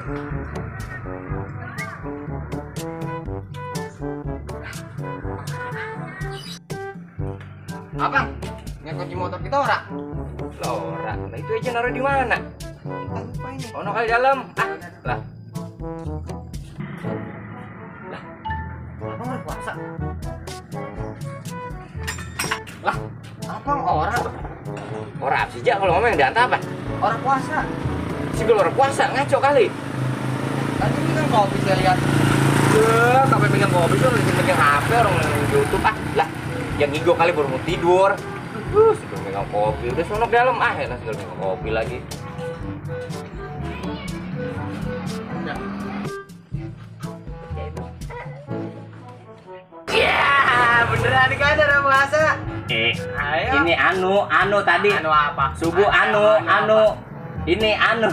Abang, yang kunci motor kita ora? Ora. Nah itu aja naruh di mana? Entah lupa ini. Ono kali dalam. Ah, lah. Lah. Abang udah puasa. Lah, abang orang. Orang apa sih Jak kalau ngomong yang diantah apa? Orang puasa. Si gue orang puasa ngaco kali. Tadi ini kan kopi saya lihat. Sampai pegang kopi tuh pegang HP orang YouTube ah. Lah, yang ngigo kali baru mau tidur. Sudah megang kopi, udah sonok dalam ah ya segala megang kopi lagi. Ya, beneran kan ada puasa. Ayo. Ini anu tadi. Anu apa? Subuh anu. Ini anu.